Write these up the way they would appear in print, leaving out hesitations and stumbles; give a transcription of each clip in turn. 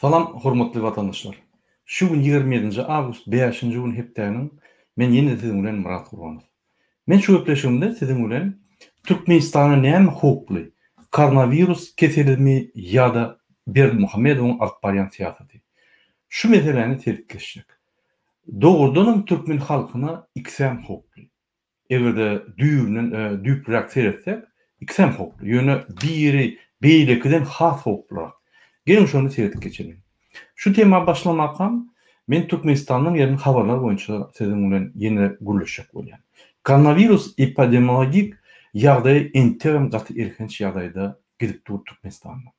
Salam hormatly watandaşlar. Şu gün 27-nji awgust bäşinji gün hepdäniň men ýene-de siziň bilen Myrat Gurbanow. Men şu gepleşigimde siziň bilen Türkmenistana näme howply, koronawirus keselimi ýa-da Berdimuhamedowyň alyp barýan syýasaty? Şu meseläni sebitleşjek. Dogrudanam türkmen halkyna ikisem howply. Eger-de düýbünden düýplüräk seretsek, ikisem howply. Ýöne biri beýlekiden has howplurak. Geliň şony seredip geçeliň. Şu tema başlamakam men Türkmenistandan gelen habarlar boýunça siziň bilen ýene gürleşjek bolýan. Koronawirus epidemiologik ýagdaýy entegem gaty elhenç ýagdaýda gidip dur Türkmenistanda.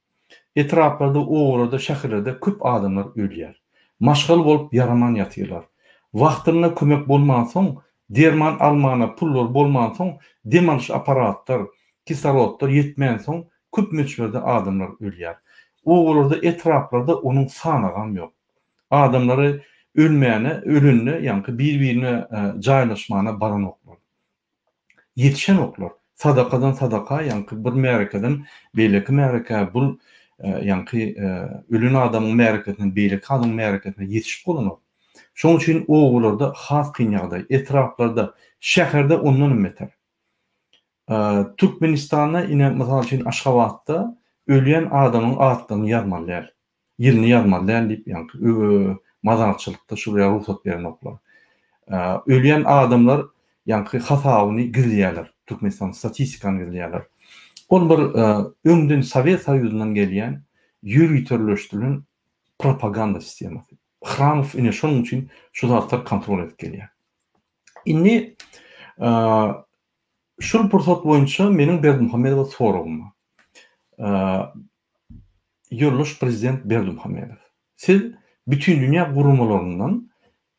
Etraplarda, obalarda, şäherlerde köp adamlar ölýär. Maşgala bolup ýaraman ýatyrlar. Wagtynda kömek bolmansoň, derman almana pullary bolmansoň, dem alyş apparatlar, kislorodlar ýetmänsoň köp möçberde adamlar ölýär. Obalarda, etraplarda onuň sanagam ýok. Adamlary ölmäne, ölende ýaňky bir-birine jaýlaşmana baranoklar. Ýetişenoklar. Sadakadan sadaka, ýaňky bir märekeden beýleki märekä, bul ýaňky ölen adamyň märekesinden beýleki adamyň märekesine ýetişip bolanok. Şonuň üçin obalarda has kyn ýagdaý, etraplarda, şäherde ondanam beter. Türkmenistanda ine mysal üçin Aşgabatda ölýän adamyň atlaryny ýazmaly däl. Ýylyny ýazmaly däl diýip ýaňky mazarçylykda şulara rugsat berenoklar. Ölýän adamlar ýaňky hasabyny gizleýärler. Türkmenistanda statistikany gizleýärler. Ol bir öňden Sowet Soýuzyndan gelýän ýöriteleşdirilen propaganda sistemasy. Hramow ine şonuň üçin şu zatlary kontrol edip gelýär. Indi şul pursat boýunça meniň Berdimuhamedowa soragym bar. Ýoldaş prezident Berdimuhamedow, siz bütindünýä guramalaryndan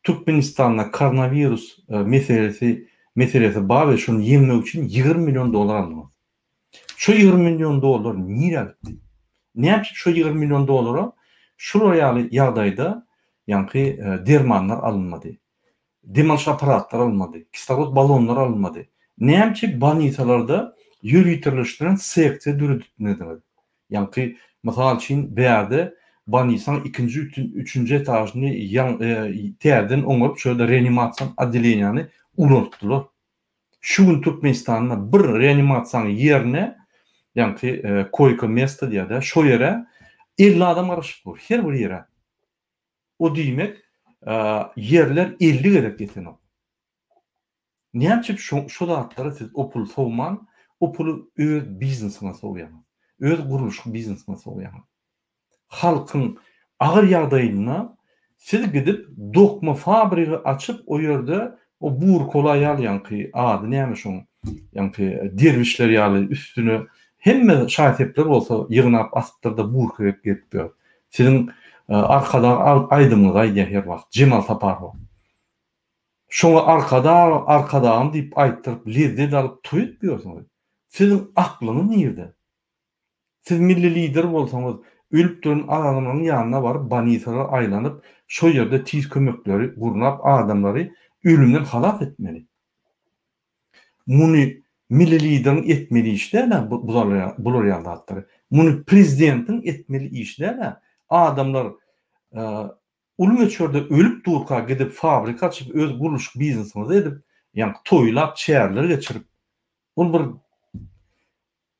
Türkmenistanda koronawirus meselesi meselesi bar we şony ýeňmek üçin 20 million dollar aldyňyz. Şo 20 million dollar nirä gitdi? Näme üçin şo 20 million dollara şular ýaly ýagdaýda ýaňky dermanlar alynmady? Dem alyş apparatlar alynmady, kislorod ballonlar alynmady. Näme üçin bolnisalarda ýöriteleşdirilen seksiýa döredilmediňiz? Ýaňky, mysal üçin, bärde bolnisaň ikinji, üçünji etažyny täzeden oňaryp, şo ýerde reanimasiýa otdeleniýany ulaltdylar. Şu gün Türkmenistanda bir reanimasiýanyň ýerine, ýaňky koýka mesto diýýär-dä, şo ýere 50 adam garaşyp dur, her bir ýere. O diýmek, ýerler 50 gezek ýetenok. Näme üçin şo şo zatlara siz o puly sowman, o puly öz biznesiňe sowýaňyz? Öz gurluşyk biznesiňe sowýaňyz. Halkyň agyr ýagdaýynda siz gidip dokma fabrigi açyp o ýerde o burkola ýaly ýaňky ady näme şoň ýaňky derwişler ýaly üstüne hemme şaý-sepler bolsa ýygnap asypdyrda burka geýip gezip ýör. Siziň Arkadag aýdymyňyzy aýdýar her wagt Jemal Saparow. Şoňa Arkadag, Arkadagym diýip aýtdyryp lezzet alyp toý edip ýörsüňiz. Siziň aklyňyz nirde? Siz milli lider bolsaňyz, ölüp duran adamlaryň ýanyna baryp banisalar aýlanyp, şo ýerde tiz kömekleri gurnap adamlary ölümden halas etmeli. Muny milli lideriň etmeli işi däl-ä bular ýaly zatlary. Muny prezidentiň etmeli işi däl-ä. Adamlar Uly möçberde ölüp durka gidip fabrika açyp öz gurluşyk biznesiňizi edip ýaňky toýlap çäreler geçirip ol bir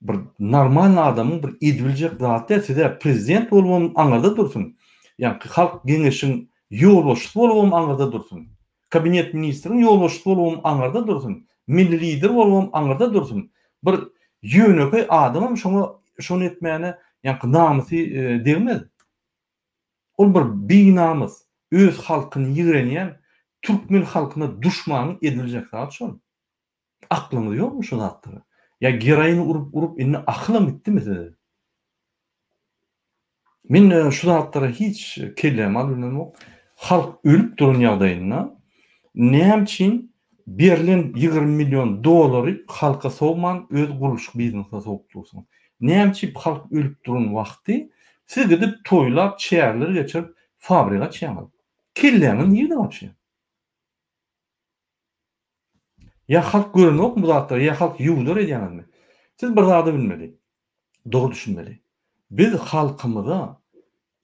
bir normalny adamyň bir edibiljek zady däl sizä prezident bolubam aňyrda dursun ýaňky halk geňeşiň ýolbaşçysy bolubam aňyrda dursun kabinet ministriň ýolbaşçysy bolubam aňyrda dursun milli lider bolubam aňyrda dursun bir ýönekeý adamam şoňa şony etmäne ýaňky namysy degmez. Ol bir binamys, öz halkyny ýigrenýän türkmen halkyna duşmanyň ediljek zat şol. Aklyňyz ýokmy şu zatlara? Ýa geroin urup urup indi akylam gitdimi size? Men şu zatlara hiç kelläme alyp bilemok. Halk ölüp duran ýagdaýynda näme üçin Berlen 20 million dollary halka sowman öz gurluşyk biznesine sowup dursuňyz. Näme üçin halk ölüp duran wagty siz gidip toýlap çäreler geçirip fabrik açýaňyz. Kelläňiz nirde wapşe? Ýa halk görenokmy bu zatlary ýa halk ýuwdar edýäňizmi? Siz bir zady bilmeli. Dogry düşünmeli. Biz halkymyza.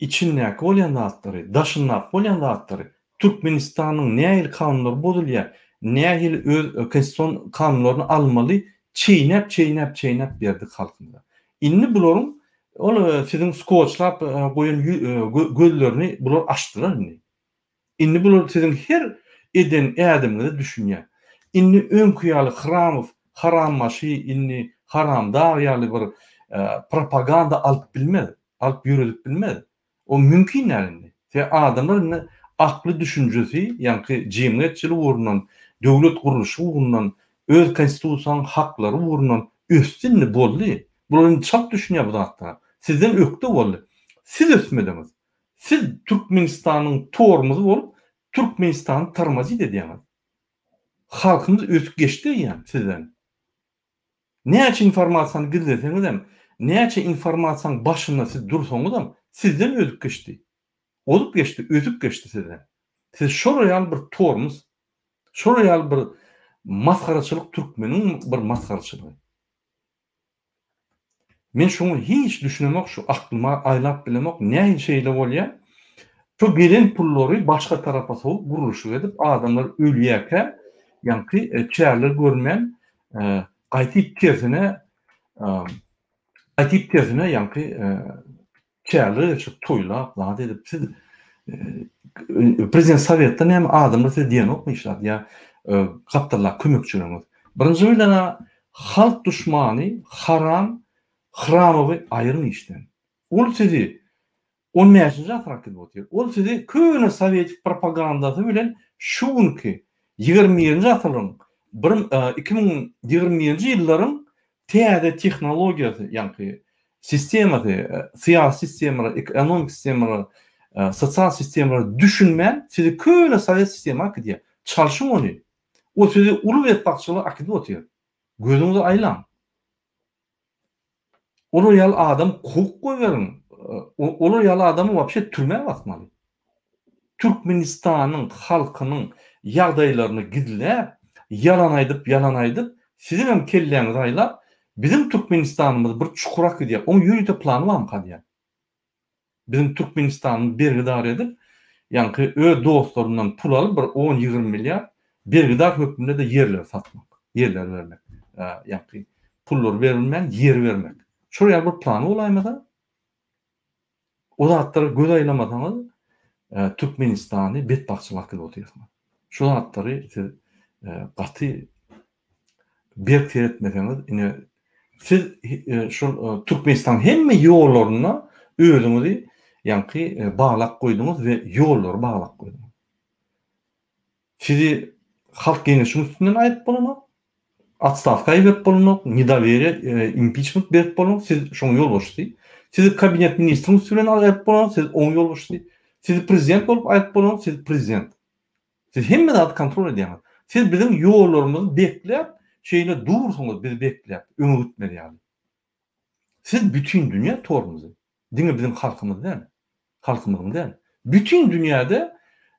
içindäki bolýan zatlary, daşyndaky bolýan zatlary, Türkmenistanyň nähili kanunlary bozulýar, nähili öz konstitusion kanunlaryny almaly çeýnäp çeýnäp çeýnäp berdik halkymyza. Indi bularyň ol siziň skoçlap goýan gözlerini bular açdylar indi. Indi bular siziň her eden ädimiňize düşünýär. Indi öňki ýaly Hramow harambaşy indi haramdag ýaly bir propaganda alyp bilmez, alyp ýöredip bilmez. O mümkin däl indi. Sebäbi adamlar indi akly düşünjesi, ýaňky jemgyýetçilik ugrundan, döwlet gurluşy ugrundan, öz konstitusiýanyň haklary ugrundan ösdi indi boldy. Bular indi çalt düşünýär bu zatlara. Sizden ökde boldy. Siz ösmediňiz. Siz Türkmenistanyň tormozy bolup Türkmenistany tormozit edýäňiz. Halkymyz ösüp geçdi eýýäm sizden. Näçe informasiýany gizleseňizem, näçe informasiýaň başynda siz dursaňyzam sizden özüp geçdi. Ozup geçdi, ösüp geçdi sizden. Siz şolar ýaly bir tormoz, şolar ýaly bir masgaraçylyk türkmeniň bir masgaraçylygy. Men şoňa hiç düşünemok şu aklyma aýlap bilemok nähili şeýle bolýa şo gelen pullary başga tarapa sowup gurluşyk edip adamlar ölýäkä ýaňky çäreler görmän gaýtyp tersine gaýtyp tersine ýaňky Çäreler geçirip toýlap zat edip siz prezident sowetde näme adamlar size diýenokmy hiç zat ýa gapdaldaky kömekçileriňiz. Birinji bilen halk duşmany haram Hramowy aýyryň işden. Ol sizi on bäşinji asyra äkidip otyr. Ol sizi köne sowetik propagandasy bilen şu günki 21-nji asyryň bir 2021-nji ýyllaryň Täze tehnologiýasy, ýaňky sistemasy, syýasy sistemalara, ekonomik sistemalara, sosial sistemalara düşünmän, sizi köne sowet sistema äkidýär. Çalşyň ony. O sizi uly betbagtçylyga äkidip otyr. Gözüňizi aýlaň. Olar ýaly adamy kowup goýberiň. Olar ýaly adamy wapşe türmä basmaly. Türkmenistanyň halkynyň ýagdaýlaryny gizläp, ýalan aýdyp, ýalan aýdyp, siziňem kelläňizi aýlap, biziň Türkmenistanymyzy bir çukura äkidýär. Oň ýörite plany barmyka diýýän. Biziň Türkmenistanymyzy bergidar edip, ýaňky öz dostlaryndan pul alyp bir on-ýigrimi milliard bergidar hökmünde-de ýerleri satmak, ýerleri bermek, ýaňky pullary berilmän ýeri bermek. Şol ýaly bir plany bolaýmasa? O zatlara göz aýlamasaňyz Türkmenistany betbagtçylyga äkidip otyrsyňyz. Şu zatlary siz gaty berk seretmeseňiz ine siz şol Türkmenistanyň hemme ýollarynda özüňizi ýaňky baglap goýduňyz we ýollary baglap goýduňyz. Sizi Halk Geňeşiň üstünden aýyp bolanok, otstawka iberip bolanok, nedoweriýe, impiçment berip bolanok, siz şoň ýolbaşçysy. Sizi kabinet ministriň üsti bilen aýyp bolanok, siz oň ýolbaşçysy. Sizi prezident bolup aýyp bolanok, siz prezident. Siz hemme zady kontrol edýäňiz. Siz biziň ýollarymyzy bekläp, şeýle dursuňyz bizi bekläp, öňe gitmez ýaly. Siz bütin dünýä tormuzy. Diňe biziň halkymyz däl. Halkymyzyň däl. Bütin dünýäde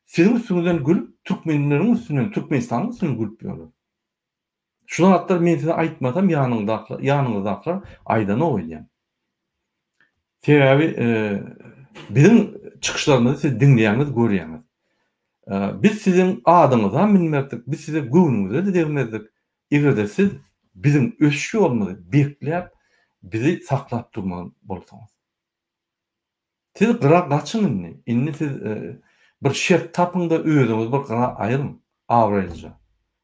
siziň üstüňizden gülüp, türkmenleriň üstünden, Türkmenistanyň üstünden gülüp ýörler. Şu zatlary men size aýtmasam ýanyňdakylar, ýanyňyzdakylar aýdanok öýdýän. Sebäbi biziň çykyşlarymyzy siz diňleýäňiz, görýäňiz. Biz siziň adyňyza münmezdik, biz size göwnüňize-de degmezdik. Eger-de siz biziň ösüş ýolumyzy bekläp, bizi saklap durman bolsaňyz. Siz gyra gaçyň indi. Indi siz bir şert tapyň-da özüňizi bir gyra aýyryň, abraýlyja.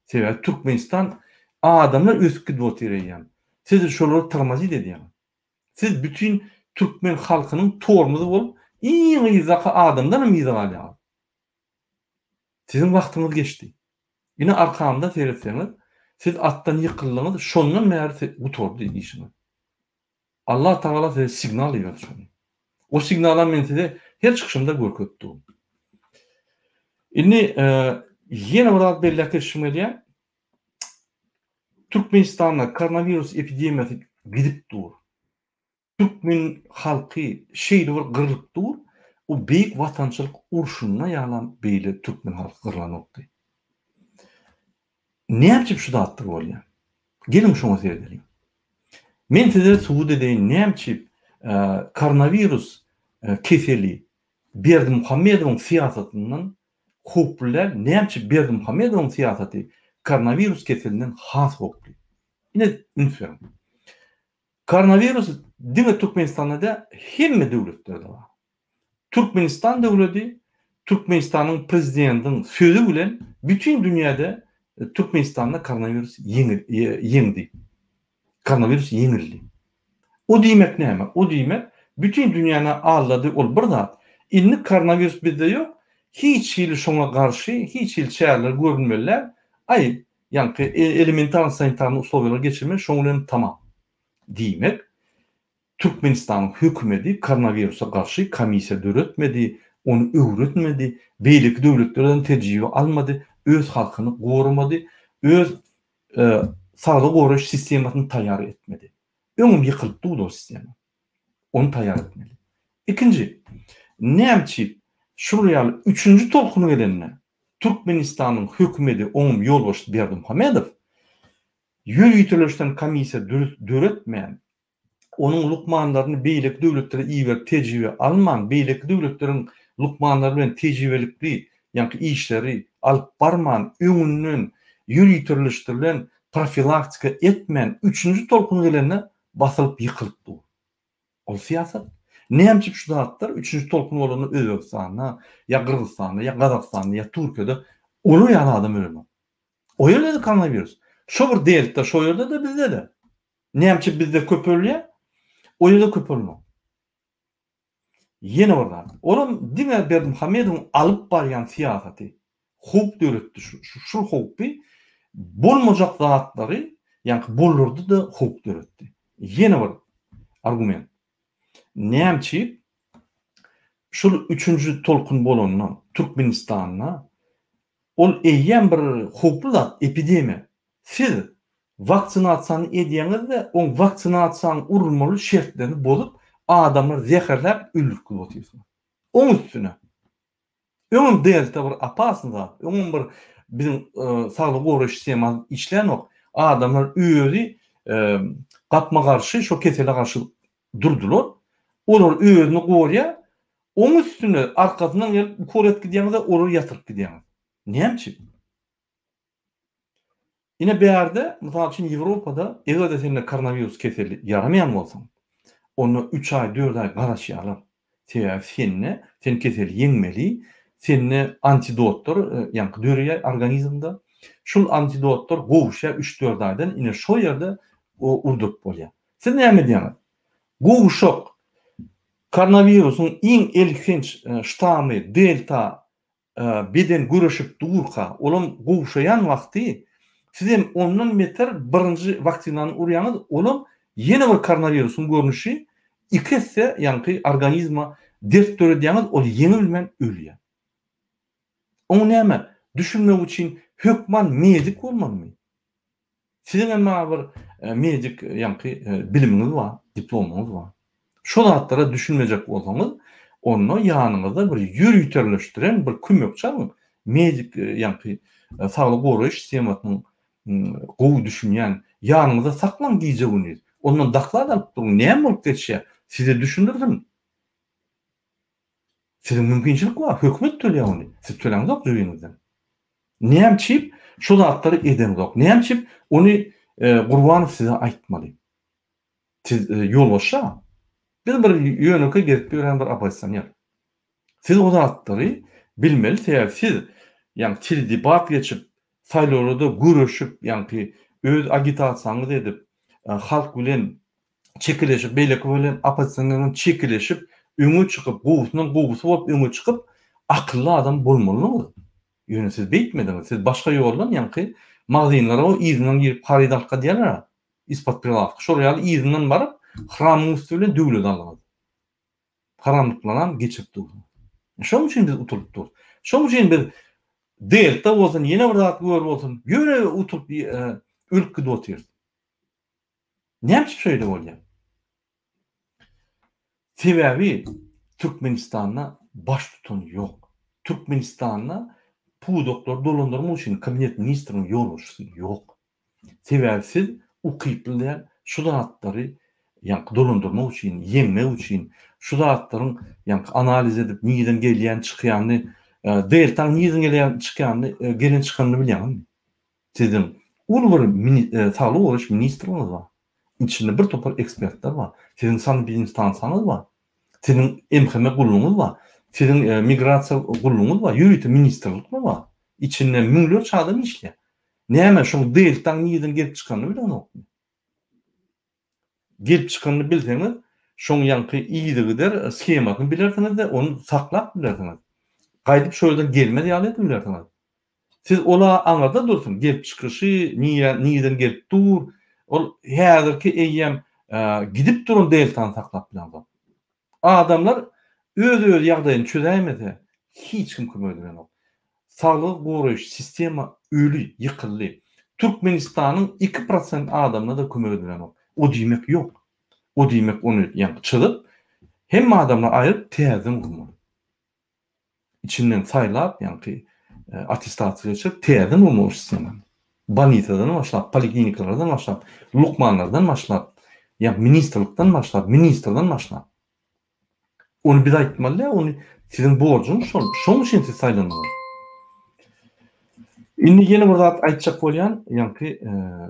Sebäbi Türkmenistan adamlar ösüp gidip otyr eýýäm. Siz şolary tormozit edýäňiz. Siz bütin türkmen halkynyň tormozy bolup, iň yzdaky adamdanam yza galýaňyz. Siziň wagtyňyz geçdi. Ine arkamda seretseňiz, siz atdan ýykyldyňyz, şondan bäri gutardy işiňiz. Allah Tagala size signal iberdi şony. O signalam men size her çykyşymda görkezip durun. Indi ýene bir zat belläp geçişim gelýär. Türkmenistanda koronawirus epidemiýasy gidip dur. Türkmen halky şeýle bir gyrlyp dur, o Beýik Watançylyk urşunda ýalam beýle türkmen halky gyrlanokdy. Näme üçin şu zatlar bolýar? Geliň şoňa seredeliň. Men size subut edeýin näme üçin koronawirus keseli. Berdimuhamedowyň syýasatyndan howply däl, näme üçin Berdimuhamedowyň syýasaty koronawirus keselinden has howply? Ine üns beriň. Koronawirus diňe Türkmenistanda däl, hemme döwletlerde bar. Türkmenistan döwleti Türkmenistanyň prezidentiniň sözi bilen bütin dünýäde Türkmenistanda koronawirus ýeňdi. Koronawirus ýeňildi. O diýmek näme? O diýmek bütin dünýäni aldady ol bir zat. Indi koronawirus bizde ýok. Hiç hili şoňa garşy hiç hili çäreler görülmeli däl. Aý, ýaňky elementarny sanitarny uslowiýalar geçirmeli şoň bilen tamam. Diýmek, Türkmenistanyň hökümedi koronawirusa garşy komissiýa döretmedi, ony öwretmedi, beýleki döwletlerden tejribe almady, öz halkyny goramady, öz saglygy goraýyş sistemasyny taýýar etmedi. Öňem ýykylyp durdy o sistema. Ony taýýar etmeli. Ikinji, näme üçin şular ýaly üçünji tolkun gelende Türkmenistanyň hökümedi, oňam ýolbaşçysy Berdimuhamedow ýöriteleşen komissiýa döretmän, onuň lukmanlaryny beýleki döwletlere iberip tejribe alman, beýleki döwletleriň lukmanlary bilen tejribelikli ýaňky işleri alyp barman, öňünden ýöriteleşdirilen profilaktika etmän, üçünji tolkun gelende basylyp ýykylyp dur. Ol syýasat. Näme üçin şu zatlar üçünji tolkun bolanda Özbegistanda, ýa Gyrgyzystanda, ýa Gazagystanda, ýa Türkiýede olar ýaly adam ölenok. O ýerde-de koronawirus. Şo bir delta şo ýerde-de bizde-de. Näme üçin bizde köpelýär? O ýerde köpelmek. Ýene bir zat. Olam diňe Berdimuhamedowyň alyp barýan syýasaty howp döretdi. Şul howpy bolmajak zatlary, ýaňky boldurdy-da howp döretdi. Ýene bir argument. Näme üçin şul üçünji tolkun bolanda Türkmenistanda Ol eýýäm bir howply zat, epidemiýa. Siz waksinasiýany edýäňiz-de, oň waksinasiýanyň urulmaly şertlerini bozup, adamlary zäherläp öldürip gidip otyrsyňyz. Oň üstüne. Öňem delta bir opasny zat, öňem bir biziň saglygy goraýyş sistemamyz işlänok. Adamlar özi gapma-garşy şo kesele garşy durdular. Olar özüni gorýar, Oň üstüne arkasyndan gelip ukol edip gidýäňiz-de olary ýatyryp gidýäňiz. Näme üçin? Ine bärde, mysal üçin Ýewropada eger-de sende koronawirus keseli ýaramaýan bolsaň, onda üç aý, dört aý garaşýarlar. Sebäbi sende, sen keseli ýeňmeli, sende antidotlar ýaňky döreýär organizmde. Şul antidotlar gowuşýar üç-dört aýdan, ine şo ýerde urduryp bolýar. Siz näme edýäňiz? Gowşak koronawirusyň iň elhenç ştamy delta beden göreşip durka, olam gowşaýan wagty sizem ondan beter birinji waksinany urýaňyz, olam ýene bir koronawirusyň görnüşi iki esse ýaňky organizma dert döredýäňiz, ol ýeňilmän ölýär. Oňa näme düşünmek üçin hökman medik bolmalymy? Siziň hem maňa bir medik ýaňky bilimiňiz bar, diplomyňyz bar. Şo zatlara düşünmejek bolsaňyz, onda ýanyňyzda bir ýöriterleşdiren bir kömekçi alyň. Medik ýaňky saglygy goraýyş sistemasynyň gowy düşünýän ýanyňyzda saklaň gije-gündiz. Ondan doklad alyp duruň, näme bolup geçýär, size düşündirsin. Siziň mümkinçilik bar, hökümet töleýär ony. Siz töläňzok jübiňizden. Näme üçin şu zatlary edeňzok? Näme üçin ony Gurbanow size aýtmaly? Siz ýolbaşçy. Biz bir ýönekeý gezip ýören bir oppozisioner. Siz o zatlary bilmeli, sebäbi siz ýaňky teledebat geçip, saýlawlarda göreşip, ýaňky öz agitasiýaňyzy edip, halk bilen çekeleşip, beýleki bilen oppozisioner bilen çekeleşip, öňe çykyp, gowusyndan gowusy bolup öňe çykyp, akylly adam bolmalydyňyz. Ýöne siz beýtmediňiz. Siz başga ýoldan ýaňky magazynlara o yzyndan girip haryt alyp gaýdýarlar-a, ispod prilawka. Şol ýaly yzyndan baryp, hramyň üsti bilen döwlet aldyňyz. Haramlyklaram geçirip dursuňyz. Şonuň üçin biz utulyp durus. Şonuň üçin biz delta bolsun, ýene bir zat gör bolsun, ýöne utulyp ölüp gidip otyrys. Näme üçin şeýle bolýar? Sebäbi Türkmenistanda baştutan ýok. Türkmenistanda pudaklary dolandyrmak üçin kabinet ministriniň ýolbaşçysy ýok. Sebäbi siz ukyply däl şu zatlary ýaňky dolandyrmak üçin, ýeňmek üçin. Şu zatlaryň ýaňky analiz edip nirden gelýän çykýanyny, deltaň nirden gelýän çykýanyny, gelen çykanyny bilýäňizmi? Siziň uly bir saglygy goraýyş ministrligiňiz bar. Içinde bir topar ekspertler bar. Siziň sanepidemstansiýaňyz bar. Siziň MHM gullugyňyz bar. Siziň migrasiýa gullugyňyz bar. Ýörite ministrlikler bar. Içinde müňlerçe adam işleýär. Näme şoň deltaň nirden gelip çykanyny bileňokmy? Gelip çykanyny bilseňiz, şoň ýaňky yzygider shemasyny bilersiňiz-de, ony saklap bilersiňiz. Gaýdyp şo ýerden gelmez ýaly edip bilersiňiz. Siz ol-a aňyrda dursun, gelip çykyşy, nirä, nirden gelip dur, ol häzirki eýýäm gidip duran deltany saklap bileňzok. Adamlar öz-öz ýagdaýyny çözäýmese, hiç kim kömek edenok. Saglygy goraýyş sistema öli, ýykyldy. Türkmenistanyň 2% adamyna-da kömek edilenok. O diýmek ýok. O diýmek ony ýaňky çyzyp, hemme adamlary aýryp täzeden gurmaly. Içinden saýlap, ýaňky attestasiýa geçirip täzeden gurmaly sistemany. Bolnisadan başlap, poliklinikalardan başlap, lukmanlardan başlap, ýa ministrlikden başlap, ministrden başlap. Ony biz aýtmaly däl, ony siziň borjuňyz şol. Şoň üçin siz saýlandyňyz. Indi ýene bir zat aýtjak bolýan, ýaňky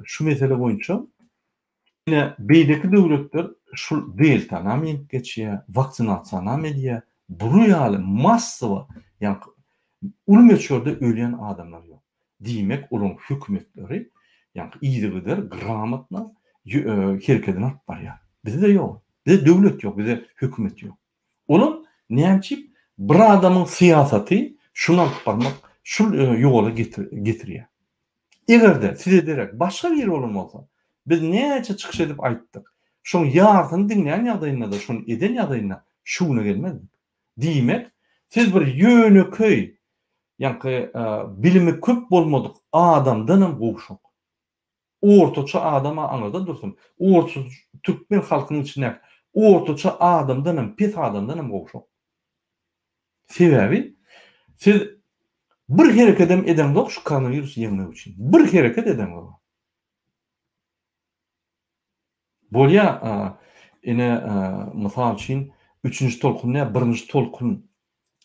şu mesele boýunça ine beýleki döwletler şul deltanam ýeňip geçýär, waksinasiýanam edýär. Bular ýaly massowa, ýaňky uly möçberde ölýän adamlar ýok. Diýmek, olaryň hökümetleri ýaňky yzygider gramotno herekedini alyp barýar. Bizde ýok. Bizde döwlet ýok, bizde hökümet ýok. Olam näme üçin bir adamyň syýasaty şuny alyp barmak şul ýola getirýär. Eger-de size derek başga biri bolan bolsa, biz näçe çykyş edip aýtdyk, şoň ýarsyny diňlän ýagdaýynda-da, şony eden ýagdaýynda şu güne gelmezdik. Diýmek, siz bir ýönekeý, ýaňky bilimi köp bolmadyk adamdanam gowşak. Ortaça adam-a aňyrda dursun, ortaça türkmen halkynyň içindäki ortaça adamdanam, pes adamdanam gowşak. Sebäbi siz bir herekedem edeňzok şu koronawirusy ýeňmek üçin. Bir hereket edeňzok. Bolýa, ine, mysal üçin, üçünji tolkun däl, birinji tolkun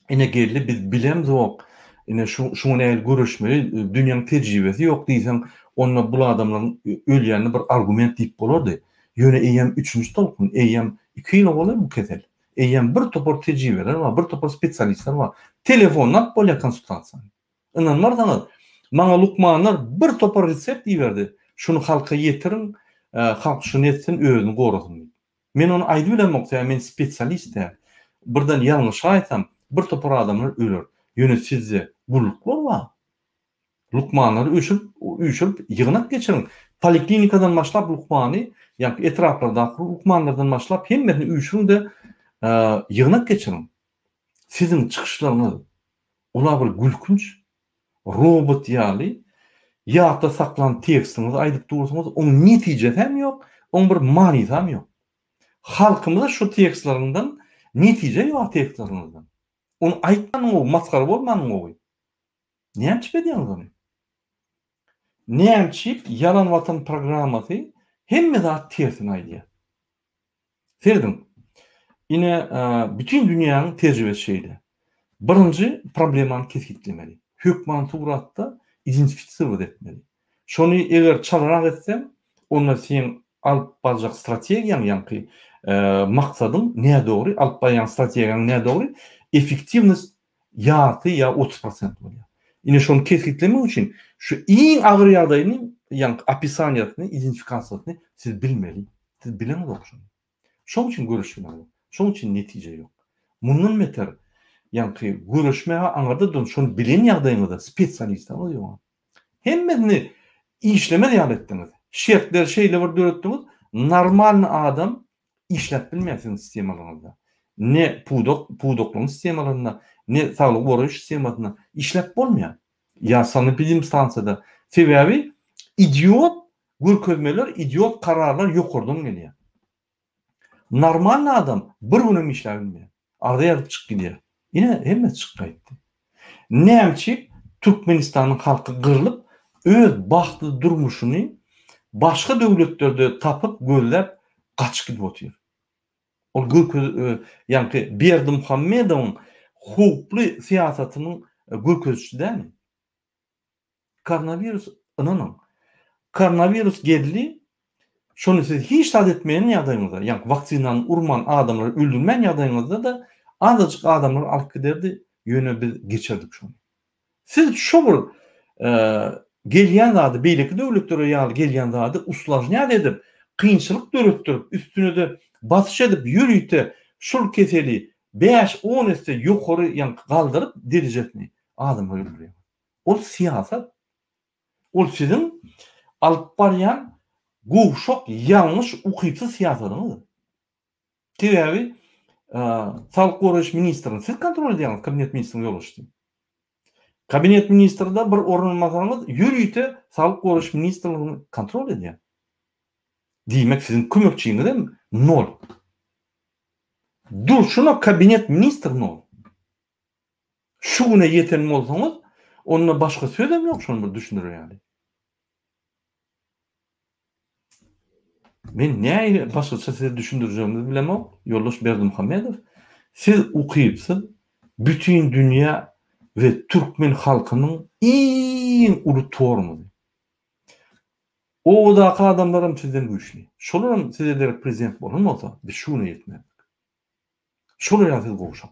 ine geldi, biz bilemzok, ine şu şuňa nähili göreşmeli, dünýäň tejribesi ýok diýseň, onda bul adamlaryň ölýänini bir argument diýip bolardy. Ýöne eýýäm üçünji tolkun, eýýäm iki ýyla golaý bu kesel. Eýýäm bir topar tejribeler bar, bir topar spesialistler bar. Telefonda alyp bolýar konsultasiýany. Ynanmarsyňyz, maňa lukmanlar bir topar resept iberdi, şuny halka ýetiriň, halk şuny etsin, özüni gorasyn diýip. Men ony aýdyp bilemok, sebäbi men spesialist däl. Birden ýalňyşaýsam, bir topar adamlar öler. Ýöne sizde gulluklar bar. Lukmanlary öçürip, üýşürip ýygnak geçiriň. Poliklinikadan başlap lukmany, ýa etraplardaky lukmanlardan başlap hemmesini üýşüriň-de, ýygnak geçiriň. Siziň çykyşlaryňyz ola bir gülkünç, robot ýaly ýatda saklan tekstiňizi aýdyp dursuňyz, oň netijesem ýok, oň bir manysam ýok. Halkymyza şu tekstleriňden netije ýok tekstleriňizden. Ony aýtmanyň gowy, masgara bolmanyň gowy. Näme üçin edýäňiz ony? Näme üçin Ýalan Watan programmasy hemme zat tersini aýdýar? Serediň. Ine, bütin dünýäniň tejribesi şeýle. Birinji problemany kesgitlemeli. Hökman suratda identifisirowat etmeli. Şony eger çalarak etseň, onda seň alyp barjak strategiýaň, ýaňky maksadyň nädogry, alyp barýan strategiýaň nädogry, effektiwnost ýarty ýa 30% bolýar. Ine şony kesgitlemek üçin şu iň agyr ýagdaýyny, ýaňky opisaniýasyny, identifikasiýasyny siz bilmeli. Siz bileňizok şony. Şoň üçin göreşmeňiz. Şoň üçin netije ýok. Mundan beter ýaňky göreşmäge aňyrda duruň, şony bilen ýagdaýyňyzda spesialistiňiz ýok. Hemmesini işlemez ýaly etdiňiz. Şertleri şeýle bir döretdiňiz, normalny adam işläp bilmeýär siziň sistemalaryňyzda. Ne pudak, pudaklaryň sistemalarynda, ne saglygy goraýyş sistemasynda işläp bolmaýar. Ýa sanepidemstansiýada. Sebäbi idiot görkezmeler, idiot kararlar ýokardan gelýär. Normalny adam bir günem işläp bilmeýär. Arza ýazyp çykyp gidýär. Ine, hemmesi çykyp gaýtdy. Näme üçin Türkmenistanyň halky gyrlyp, öz bagtly durmuşyny başga döwletlerde tapyp, gözläp, gaçyp gidip otyr? Ol görkez ýaňky Berdimuhamedowyň howply syýasatynyň görkezijisi dälmi? Koronawirus ynanyň. Koronawirus geldi, şony siz hiç zat etmeýän ýagdaýyňyzda, ýaňky waksinany urman adamlary öldürmän ýagdaýyňyzda-da azajyk adamlary alyp giderdi, ýöne biz geçirdik şony. Siz şo bir gelýän zady beýleki döwletlere ýaly gelýän zady uslažnýat edip, kynçylyk döretdirip, üstüne-de basyş edip ýörite şul keseli bäş-on esse ýokary ýaňky galdyryp derejesini adamlary öldürýäňiz. Ol syýasat. Ol siziň alyp barýan gowşak, ýalňyş, ukypsyz syýasatyňyz. Sebäbi Saglyk goraýyş ministrini siz kontrol edýäňiz, kabinet ministriniň ýolbaşçysy. Kabinet ministrde bir orunbasaryňyz ýörite Saglyk goraýyş ministrligini kontrol edýär. Diýmek siziň kömekçiňiz hem nol. Durşuna kabinet ministr nol. Şu güne ýeten bolsaňyz, onda başga sözem ýok şony bir düşündirer ýaly. Men nähili başgaça size düşündirjegimi bilemok, ýoldaş Berdimuhamedow, siz ukypsyz, bütin dünýä we türkmen halkynyň iň uly tormozy. Obadaky adamlaram sizden güýçli. Şolaram size derek prezident bolan bolsa, biz şu güne ýetmezdik. Şolar ýaly siz gowşak.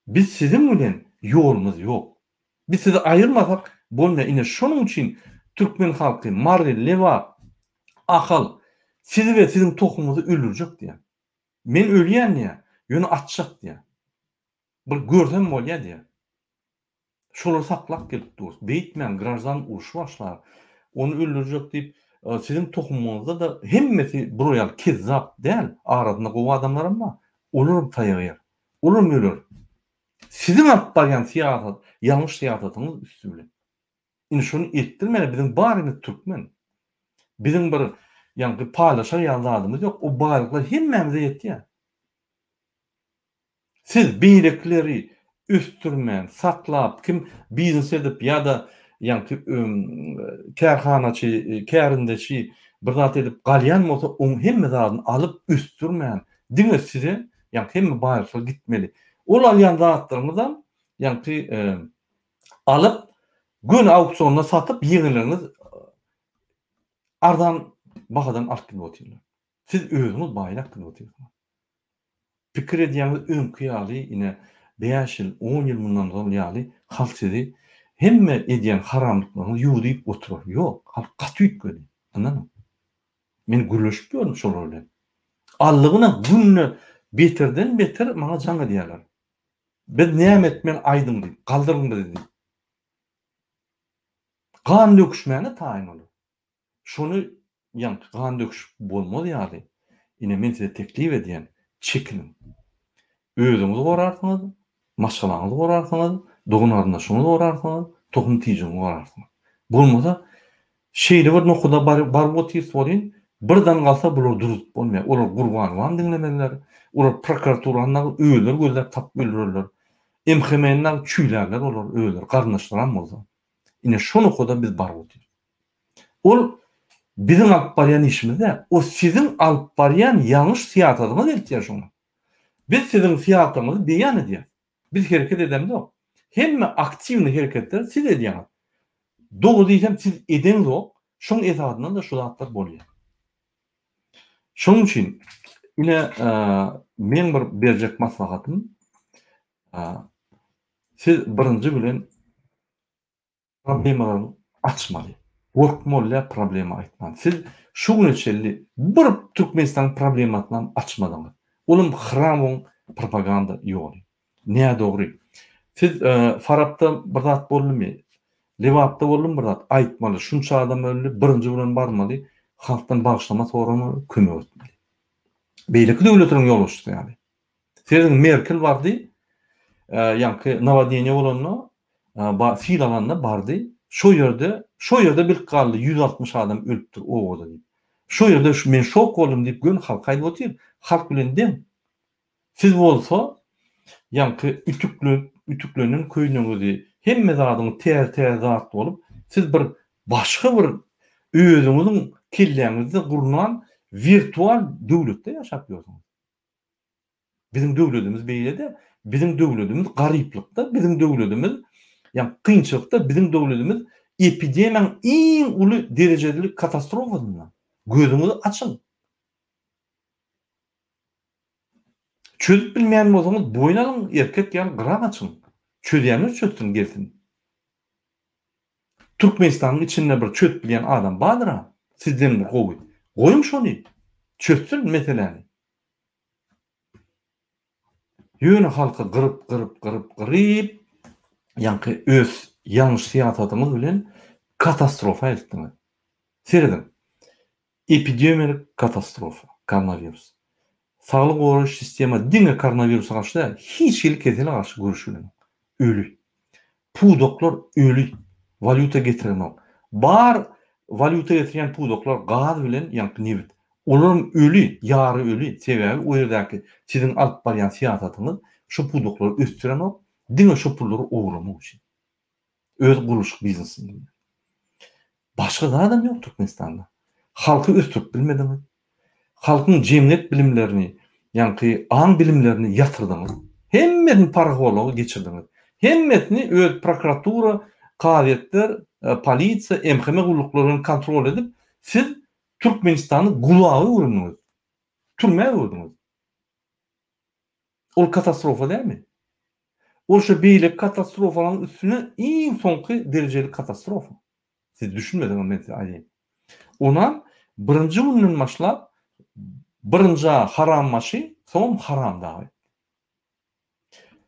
Biz siziň bilen ýolumyz ýok. Biz sizi aýyrmasak bolmaýar. Ine şonuň üçin türkmen halky Mary, Lebap, Ahal sizi we siziň tohumyňyzy öldürjek diýýär. Men ölýän diýýär, ýöne açjak diýýär. Bir görsem bolýar diýýär. Şolary saklap gelip durus. Beýtmäň, graždan urşy başlar. Ony öldürjek diýip, siziň tohumyňyzda-da hemmesi bular ýaly kezzap däl, arasynda gowy adamlaram bar. Olaram taýak ýer. Olaram öler. Siziň alyp barýan syýasat, ýalňyş syýasatyňyz üsti bilen. Indi şony etdirmäli, biziň barymyz türkmen. Biziň bir ýaňky paýlaşar ýaly zadymyz ýok. O baýlyklar hemmämize ýetýär. Siz beýlekileri ösdürmän, saklap, kim biznes edip ýa-da ýaňky kärhanaçy, kärendeçi bir zat edip galýan bolsa, oň hemme zadyny alyp ösdürmän, diňe size ýaňky hemme baýlyklar gitmeli. Ol alýan zatlaryňyzam ýaňky alyp, göni auksionda satyp, ýeňileriňiz arzan bahadan alyp gidip otyrlar. Siz özüňiz baýlap gidip otyrsyňyz. Pikir edýäňiz öňki ýaly ine bäş ýyl, on ýyl mundan ozal ýaly halk sizi hemme edýän haramlyklaryňyzy ýuwdyp oturar. Ýok, halk gaty üýtgedi. Ynanyň. Men gürleşip ýörün şolar bilen. Allygyna günde beterden beter maňa jaň edýärler. Biz näme etmeli aýdyň diýip, galdyryň bizi diýip. Gan döküşmäne taýyn olar. Şony ýaňky gan döküşik bolmaz ýaly, ine men size teklip edýän, çekiniň. Özüňizi gorarsyňyz, maşgalaňyzy gorarsyňyz, dogan-garyndaşyňyzy gorarsyňyz, tohum-tijiňizi gorarsyňyz. Bolmasa, şeýle bir nokada baryp otyrys welin, birden galsa bulary durzup bolmaýar. Olar Gurbanowam diňlemezler, olar prokuraturany dagy özleri gözläp tapyp öldürerler. MHM-ni dagy çüýlärler olar özleri, garyndaşlaram bolsa. Ine şo nokada biz baryp otyrys. Ol biziň alyp barýan işimiz däl. O siziň alyp barýan ýalňyş syýasatyňyz eltýär şoňa. Biz siziň syýasatyňyzy beýan edýäris. Biz hereket edemzok. Hemme aktiwnyý hereketleri siz edýäňiz. Dogry diýsem siz edeňzok. Şoň esasyndan-da şu zatlar bolýar. Şonuň üçin ine meň bir berjek maslahatym siz birinji bilen Problemalaryň açmaly. Gorkmaly däl problema aýtman. Siz şu güne çenli bir Türkmenistanyň problemasynam açmadyňyz. Olam hramowyň propaganda ýoly. Nädogry. Siz Farapda bir zat boldumy? Lebapda boldumy bir zat? Aýtmaly. Şunça adam öldi, birinji bilen barmaly, halkdan bagyşlama soramaly, kömek etmeli. Beýleki döwletleriň ýolbaşçysy ýaly. Serediň Merkel bardy, ýaňky nawodneniýe bolanda, sil alanda bardy, şo ýerde, şo ýerde bilip galdy 160 adam ölüpdir obada diýip. Şo ýerde men şok boldum diýip göni halka aýdyp otyr, halk bilen deň. Siz bolsa ýaňky ütüklenip, ütüklenen köýnegiňizi, hemme zadyňyz täze-täze zat bolup, siz bir başga bir özüňiziň kelläňizde gurnan wirtual döwletde ýaşap ýörsüňiz. Biziň döwletimiz beýle däl. Biziň döwletimiz garyplykda, biziň döwletimiz ýa kynçylykda, biziň döwletimiz epidemiýanyň iň uly derejeli katastrofasynda. Gözüňizi açyň. Çözüp bilmeýän bolsaňyz boýun alyň, erkek ýaly gyra gaçyň. Çözýänler çözsün gelsin. Türkmenistanyň içinde bir çözüp bilýän adam bardyr-a, sizden bir gowy. Goýuň şony, çözsün meseläni. Ýöne halky gyryp gyryp gyryp gyryp ýaňky öz ýalňyş syýasatyňyz bilen katastrofa eltdiňiz. Serediň. Epidemiýalyk katastrofa, koronawirus. Saglygy goraýyş sistema diňe koronawirusa garşy däl, hiç hili kesele garşy göreşip bilenok. Öli. Pudaklar öli. Walýuta getirenok. Bar walýuta getirýän pudaklar gaz bilen ýaňky nebit. Olaram öli, ýary öli. Sebäbi o ýerdäki siziň alyp barýan syýasatyňyz şo pudaklary ösdürenok, diňe şo pullary ogurlamak üçin. Öz gurluşyk biznesiňiz bilen. Başga zadam ýok Türkmenistanda. Halky ösdürip bilmediňiz. Halkyň jemgyýet bilimlerini, ýaňky aň bilimlerini ýatyrdyňyz. Hemmesini parahorluga geçirdiňiz. Hemmesini öz prokuratura, kazyýetler, polisiýa, MHM gulluklary bilen kontrol edip, siz Türkmenistany gulaga öwrendiňiz. Türmä öwürdiňiz. Ol katastrofa dälmi? Ol şo beýleki katastrofalaryň üstüne iň soňky derejeli katastrofa. Siz düşünmeseňiz men size aýdaýyn. Onam birinji günden başlap birinja harambaşy, soňam haramdag etdi.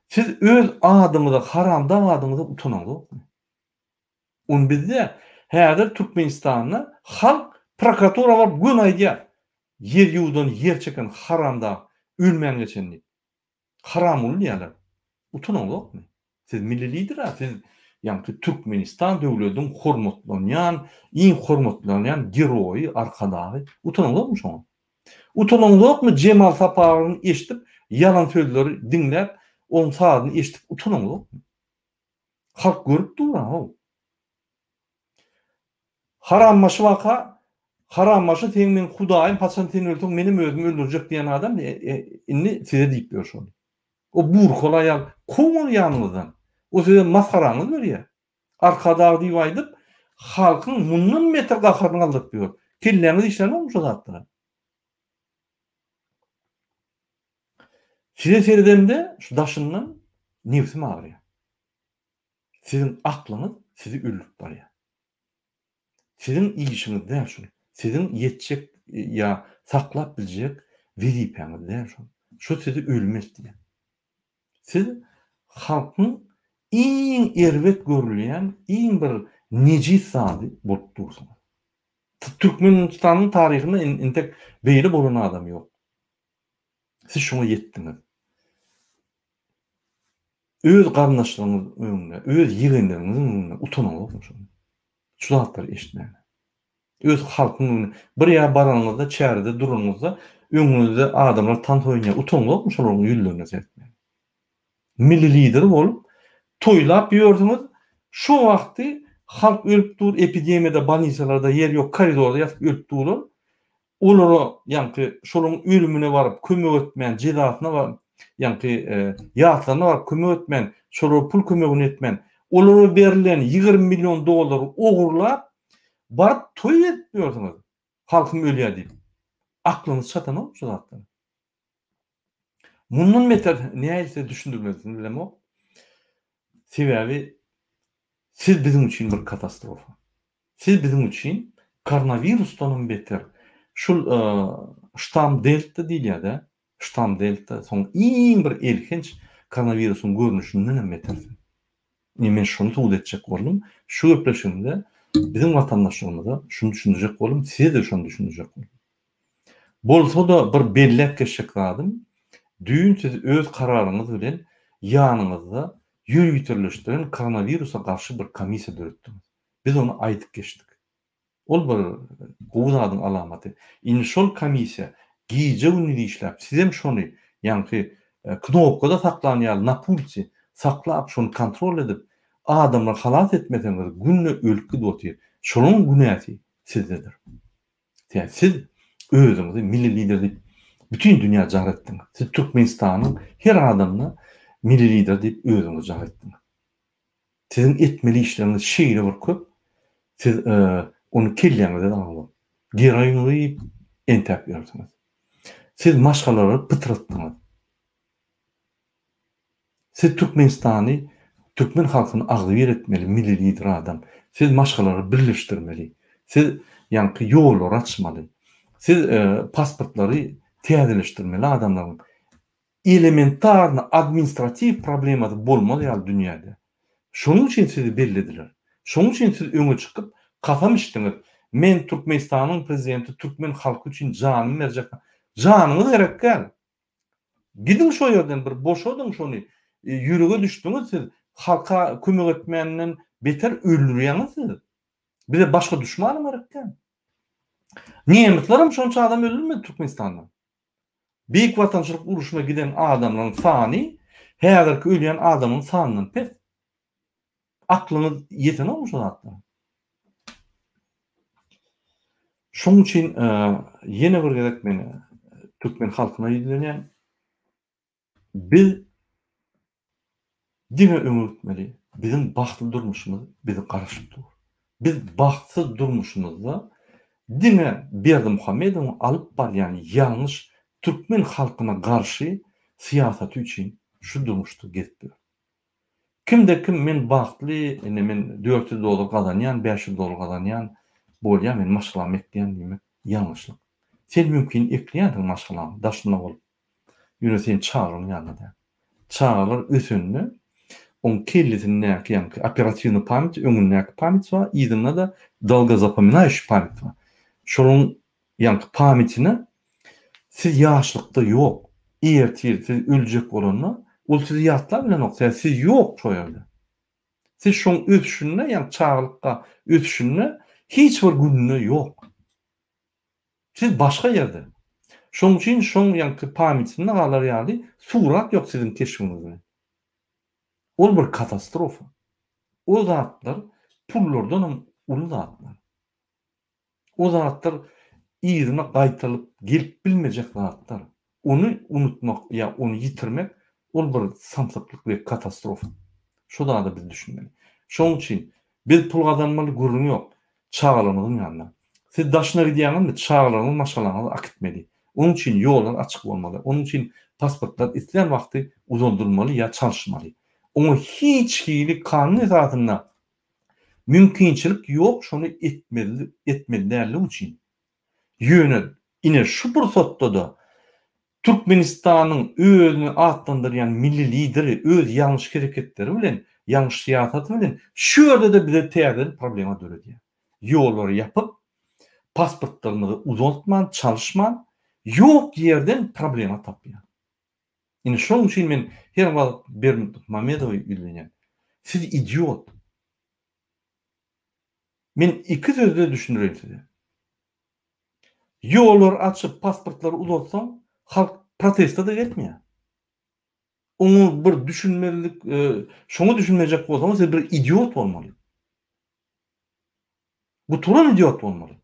Siz öz adyňyza haramdag adyňyza utanaňzokmy? Ony bizde häzir Türkmenistanda halk prokuratura baryp göni aýdýar. Ýer ýuwdan ýer çeken haramdag ölmän geçen diýip. Haramguly diýýärler. Utanaňzokmy? Siz milli lider-ä, siz ýaňky Türkmenistan döwlediň hormatlanýan, iň hormatlanýan geroýy, arkadagy. Utanaňzokmy şoňa? Utanaňzokmy Jemal Saparowyny eşidip, ýalan sözleri diňläp, oň sazyny eşidip utanaňzokmy? Halk görüp dur-a-how. Harambaşy waka, harambaşy seň meň hudaýym haçan sen ölseň menem özümi öldürjek diýen adam indi size diýip ýör şony. O burkaly aýal kowuň ony ýanyňyzdan. O size masgaraňyzy berýär. Arkadag diýip aýdyp halkyň mundan beter gaharyny galdyryp ýör. Kelläňiz işlänokmy şo zatlara? Size seredemde şu daşyndan nebsim agyrýar. Siziň aklyňyz sizi öldürip barýar. Siziň işiňiz däl şul. Siziň ýetjek ýa saklap biljek wezipäňiz däl şol. Şo sizi ölüme eltýär. Siz halkyň iň erbet görülýän, iň bir nejis zady bolup dursuňyz. Türkmenistanyň taryhynda entek beýle bolan adam ýok. Siz şoňa ýetdiňiz. Öz garyndaşlaryňyzyň öňünde, öz ýegenleriňiziň öňünde utanaňyzokmy şonda? Şu zatlary eşitmäge. Öz halkyň öňünde, bir ýere baranyňyzda, çärede duranyňyzda öňüňizde adamlar tans oýnaýar, utanaňyzokmy şolaryň ýüzlerine seretmäge? Milli lider bolup, toýlap ýörsüňiz, şo wagty halk ölüp dur, epidemiýada, bolnisalarda ýer ýok, koridorda ýatyp ölüp durlar. Olara ýaňky şolaryň ölümine baryp kömek etmän, jezasyna baryp, ýaňky ýatlaryna baryp kömek etmän, şolara pul kömegini etmän, olara berlen 20 million dollary ogurlap, baryp toý edip ýörsüňiz, halkym ölýär diýip. Aklyňyz çatanok şu zatlara. Mundan beter nähili size düşündirmelisini bilemok. Sebäbi siz biziň üçin bir katastrofa. Siz biziň üçin koronawirusdan hem beter. Şul ştam delta diýilýär-dä. Ştam delta soň iň bir elhenç koronawirusyň görnüşinden hem betersiň. Indi men şuny subut etjek boldum. Şu gepleşigimde biziň watandaşlarymyza şuny düşündirjek boldum, size-de şony düşündirjek boldum. Bolsa-da bir belläp geçjek zadym, düýn siz öz kararyňyz bilen ýanyňyzda ýöriteleşdiren koronawirusa garşy bir komissiýa döretdiňiz. Biz ony aýdyp geçdik. Ol bir gowy zadyň alamaty. Indi şol komissiýa gije-gündiz işläp, sizem şony ýaňky knopkada saklan ýaly na pulti saklap, şony kontrol edip, adamlary halas etmeseňiz günde ölüp gidip otyr. Şolaryň günäsi sizdedir. Sebäbi siz özüňizi milli lider diýip bütin dünýä jar etdiňiz. Siz Türkmenistanyň her adamyna Milli Lider diýip özüňizi jar etdiňiz. Siziň etmeli işleriňiz şeýle bir köp, siz ony kelläňizde-de aňzok. Geroin iýip entäp ýörsüňiz. Siz maşgalalary pytratdyňyz. Siz Türkmenistany, türkmen halkyny agzybir etmeli milli lider adam. Siz maşgalalary birleşdirmeli. Siz ýaňky ýollary açmaly. Siz pasportlary täzeleşdirmeli adamlaryň. Elementarny administratiw problemasy bolmaz ýaly dünýäde. Şonuň üçin sizi bellediler. Şonuň üçin siz öňe çykyp kasam içdiňiz. Men Türkmenistanyň prezidenti türkmen halky üçin janymy berjek. Janyňyz gerek däl. Gidiň şo ýerden bir boşadyň şony. Ýürege düşdüňiz siz. Halka kömek etmänden beter öldürýäňiz siz. Bize başga duşmanam gerek däl. Nemeslerem şonça adam öldürmedi Türkmenistanda. Beýik Watançylyk urşuna giden adamlaryň sany häzirki ölýän adamyň sanyndan pes. Aklyňyz ýetenokmy şu zatlara? Şonuň üçin ýene bir gezek men türkmen halkyna ýüzlenýän. Biz diňe öňe gitmeli. Biziň bagtly durmuşymyz bizi garaşyp dur. Biz bagtsyz durmuşymyzda diňe Berdimuhamedowyň alyp barýan ýalňyş türkmen halkyna garşy syýasaty üçin şu durmuşda gezip ýörüs. Kimde kim men bagtly, indi men 400 dollar gazanýan, 500 dollar gazanýan, bolýa men maşgalamy ekleýän diýmek ýalňyşlyk. Sen mümkin ekleýänsiň maşgalaňy daşynda bolup. Ýöne sen çagalaryň ýanynda däl. Çagalar ösende oň kellesindäki ýaňky operatiwnyý pamýat öňündäki pamýat bar, yzynda-da dolgozapominaýuşiý pamýat bar. Şolaryň ýaňky pamýatine siz ýaşlykda ýok. Ertir siz öljek bolanda ol sizi ýatlap bilenok, sebäbi siz ýok şo ýerde. Siz şoň ösüşinde, ýaňky çagalykka ösüşinde hiç bir gününde ýok. Siz başga ýerde. Şoň üçin şoň ýaňky pamýatynda galar ýaly surat ýok siziň keşbiňizde. Ol bir katastrofa. O zatlar pullardanam uly zatlar. O zatlar yzyna gaýtalyp gelip bilmejek zatlar. Ony unutmak ýa ony ýitirmek ol bir samsyklyk we katastrofa. Şo zada biz düşünmeli. Şoň üçin biz pul gazanmaly gürrüň ýok. Çagalaryňyzyň ýanyna. Siz daşyna gidýäňizmi çagalaryňyzy maşgalaňyzy akitmeli. Onuň üçin ýollar açyk bolmaly. Onuň üçin pasportlar islän wagty uzaldylmaly ýa çalyşmaly. Oňa hiç hili kanun esasynda mümkinçilik ýok şony etmeli etmeli dälligi üçin. Ýöne ine şu pursatda-da Türkmenistanyň özüni atlandyrýan milli lideri öz ýalňyş hereketleri bilen, ýalňyş syýasaty bilen şu ýerde-de bize täzeden problema döredýär. Ýollary ýapyp, pasportlarymyzy uzaltman, çalyşman, ýok ýerden problema tapýar. Ine şonuň üçin men her wagt Berdimuhamedowa ýüzlenýän. Siz idiot. Men iki sözde düşündireýin size. Ýollary açyp, pasportlary uzatsaň, halk proteste-de gelmeýär. Oňa bir düşünmezlik, şoňa düşünmejek bolsaňyz, siz bir idiot bolmaly. Gutulan idiot bolmaly.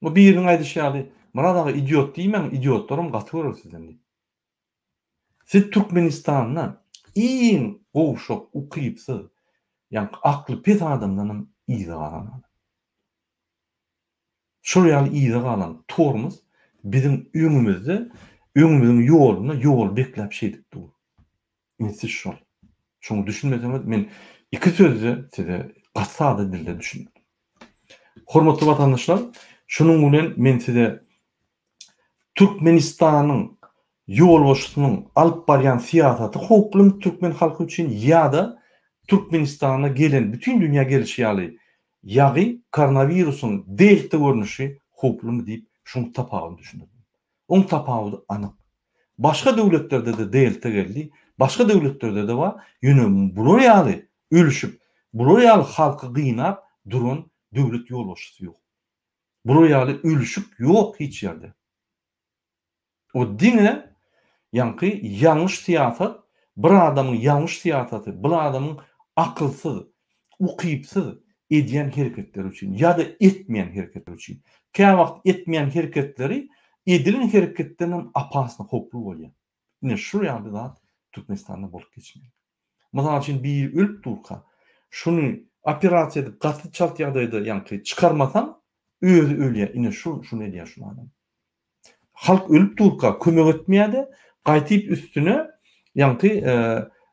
Bu biriniň aýdyşy ýaly, Myrat aga idiot diýmäň, idiotlaram gaty görer sizden diýip. Siz Türkmenistanda iň gowşak, ukypsyz, ýaňky akly pes adamdanam yza galan adam. Şol ýaly yza galan tormuz biziň öňümizde, öňümiziň ýolunda ýoly bekläp şeýdip dur. Indi siz şol. Şoňa düşünmeseňiz men iki sözde size gaty sada dilde düşündirdim. Hormatly watandaşlar, şunuň bilen men size Türkmenistanyň ýolbaşçysynyň alyp barýan syýasaty howplumy türkmen halky üçin ýa-da Türkmenistana gelen bütin dünýä gelişi ýaly ýagy koronawirusyň delta görnüşi howplumy diýip şuň tapawudyny düşündirdim. Oň tapawudy anyk. Başga döwletlerde-de delta geldi, başga döwletlerde-de bar, ýöne bular ýaly ölüşip, bular ýaly halky gynap duran döwlet ýolbaşçysy ýok. Bular ýaly ölüşik ýok hiç ýerde. O diňe ýaňky ýalňyş syýasat, bir adamyň ýalňyş syýasaty, bir adamyň akylsyz, ukypsyz edýän hereketleri üçin ýa-da etmeýän hereketleri üçin. Käwagt etmeýän hereketleri edilen hereketdenem opasny howply bolýar. Ine şul ýaly zat Türkmenistanda bolup geçmeli. Mysal üçin biri ölüp durka şuny operasiýa edip gaty çalt ýagdaýda ýaňky çykarmasaň özi ölýär ine şu şuny edýär şul adam. Halk ölüp durka kömek etmeýärde gaýtyp üstüne ýaňky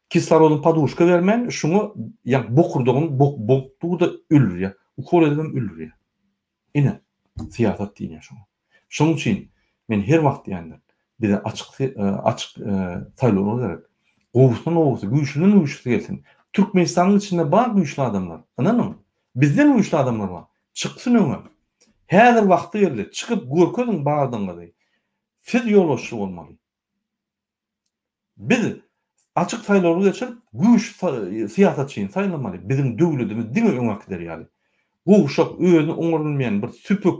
kislorodyň poduşka bermän şuňa ýaňky bokurdagyny bogup durda öldürýär. Ukol edibem öldürýär. Ine, syýasat diýilýär şoňa. Şonuň üçin men her wagt diýendir, bize açyk açyk saýlawlar gerek. Gowusyndan gowusy, güýçlüden güýçlüsi gelsin. Türkmenistanyň içinde bar güýçli adamlar. Ynanyň, bizden güýçli adamlar bar. Çyksyn öňe. Häzir wagty geldi. Çykyp görkeziň bardygyňyzy. Siz ýolbaşçy bolmaly. Biz açyk saýlawlar geçirip, güýçli syýasatçyny saýlamaly. Biziň döwletimiz diňe öňe äkider ýaly. Gowşak, özüni oňar bilmeýän bir süpük,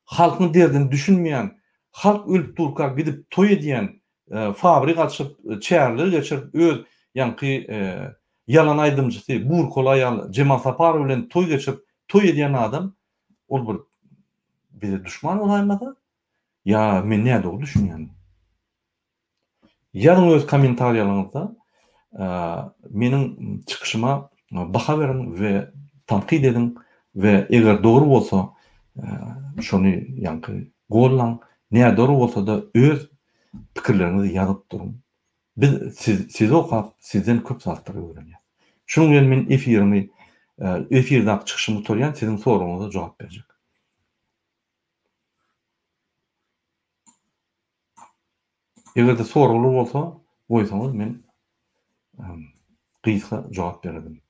halkyň derdine düşünmeýän, halk ölüp durka gidip toý edýän, fabrik açyp, çäreler geçirip, öz ýaňky ýalan aýdymçysy burkaly aýal Jemal Saparow bilen toý geçirip, toý edýän adam ol bir bize duşman bolaýmasa, Ýa men nädogry düşünýänmi? Ýazyň öz kommentariýalaryňyzda meniň çykyşyma baha beriň we tankyt ediň we eger dogry bolsa şony ýaňky gollaň, nädogry bolsada öz pikirleriňizi ýazyp duruň. Biz sizi okap sizden köp zatlary öwrenýäs. Şunuň bilen men efirimi efirdäki çykyşymy gutarýan siziň soragyňyza jogap berjek. Eger-de soraglar bolsa goýsaňyz men gysga jogap bererdim.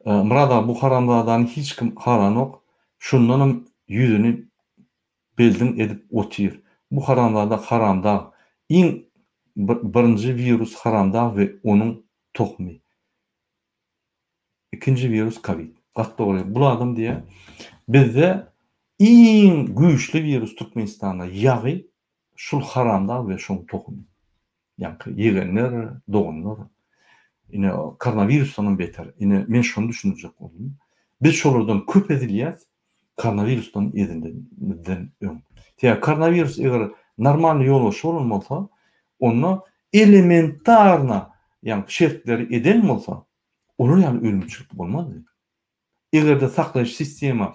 Myrat aga bu haramzadany hiç kim halanok şundanam ýüzüni Beldiň edip otyr. Bu haramzada haramdag iň birinji wirus haramdag we onuň tohumy. Ikinji wirus kowid. Gaty dogry. Bul adam diýýär bizde iň güýçli wirus Türkmenistanda ýagy şul haramdag we şoň tohumy. Ýaňky ýegenler, doganlar. Ine koronawirusdanam beter. Ine men şony düşündirjek boldum. Biz şolardan köp ezilýäs, koronawirusdan ezilenimizden öň. Sebäbi koronawirus eger normalny ýolbaşçy bolan bolsa, onda elementarna ýaňky şertleri eden bolsa, olar ýaly ölümçilik bolmazdy. Eger-de saklaýyş sistema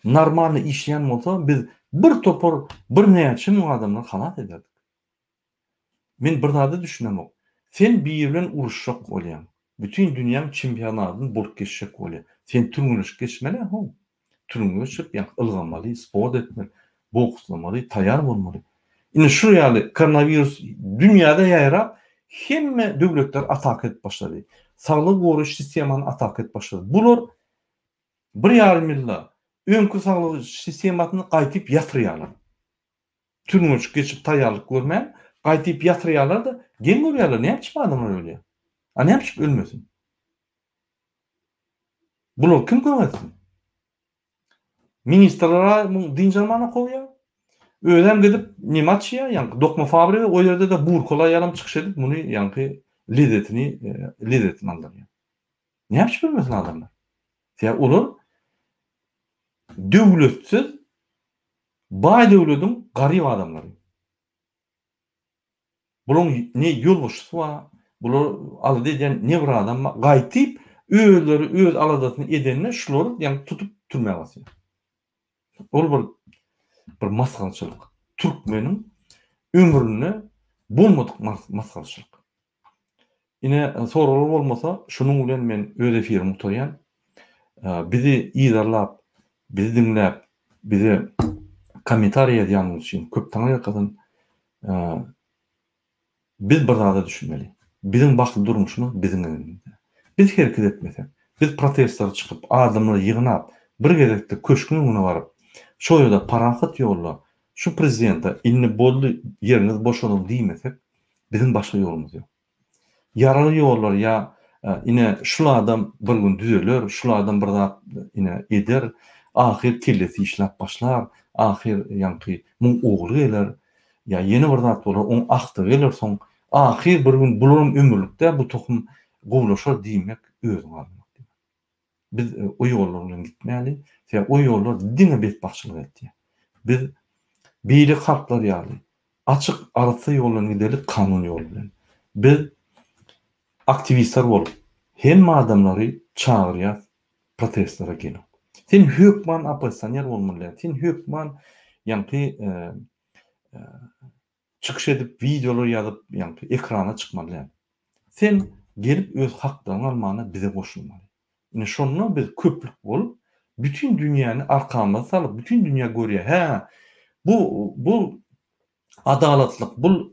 normalny işleýän bolsa, biz bir topar birnäçe müň adamlary halas ederdik. Men bir zada düşünemok. Sen biri bilen uruşjak bolýaň. Bütin dünýäň çempionatyny bolup geçjek bolýa. Sen türgenleşik geçmeli-ä how. Türgenleşip, ýa ylgamaly, sport etmeli, bokslamaly, taýýar bolmaly. Indi şu ýaly koronawirus dünýäde ýaýrap, hemme döwletler ataka edip başlady. Saglygy goraýyş sistemany ataka edip başlady. Bular bir ýarym ýylda öňki saglygy sistemasyny gaýtyp ýatyrýarlar. Türgenleşik geçip taýýarlyk görmän, gaýdyp ýatyrýarlar-da, geň görýärler, näme üçin adamlar ölýär? A näme üçin ölmesin? Bular kim kömek etsin? Ministrler muň dynç almana kowýar. Özem gidip neme açýar, ýaňky dokma fabrigi, o ýerde-de burkaly aýalam çykyş edip, muny ýaňky lezzetini, lezzetini aldyrýar. Näme üçin ölmesin adamlar? Sebäbi olar döwletsiz Baý döwlediň garyp adamlary. Bulaň ne ýolbaşçysy bar, bular alada edýän ne bir adam bar. Gaýtyp özleri öz aladasyny edende şulary ýaňy tutup türmä basýar. Ol bir bir masgaraçylyk. Türkmeniň ömründe bolmadyk masgaraçylyk. Ine soraglar bolmasa şunuň bilen men öz efirimi gutarýan. Bizi yzarlap, bizi diňläp, bize kommentariýa ýazýanyňyz üçin köp taňryýalkasyn. Biz bir zada düşünmeli. Biziň bagtly durmuşymyz biziň elimizde. Biz hereket etmesek, biz protestlere çykyp, adamlary ýygnap, bir gezekde köşgüň öňüne baryp, şo ýerde parahat ýolda şu prezidente indi boldy ýeriňiz boşadyň diýmesek, Biziň başga ýolumyz ýok. Ýaraly ýollar ýa ine şul adam bir gün düzeler, şul adam bir zat ine eder, ahyr kellesi işläp başlar, ahyr ýaňky muň ogly geler, ýa ýene bir zat bolar, oň agtygy geler soň, ahyr bir gün bularam ömürlik däl bu tohum. gowulaşar diýmek özüňi aldamak diýmek. Biz o ýollar bilen gitmäli, sebäbi o ýollar diňe betbagtçylyk eltýär. Biz beýleki halklar ýaly açyk, arassa ýoldan gideli, kanun ýoly bilen. Biz aktiwistler bolup hemme adamlary çagyrýas protestlere geliň. Sen hökman oppozisioner bolmaly däl, sen hökman ýaňky çykyş edip wideolar ýazyp ýaňky ekrana çykmaly däl. Sen gelip öz haklaryňy almana bize goşulmaly. Ine şonda biz köplük bolup bütin dünýäni arkamyza salyp bütin dünýä görýär hä bu bu adalatlyk bul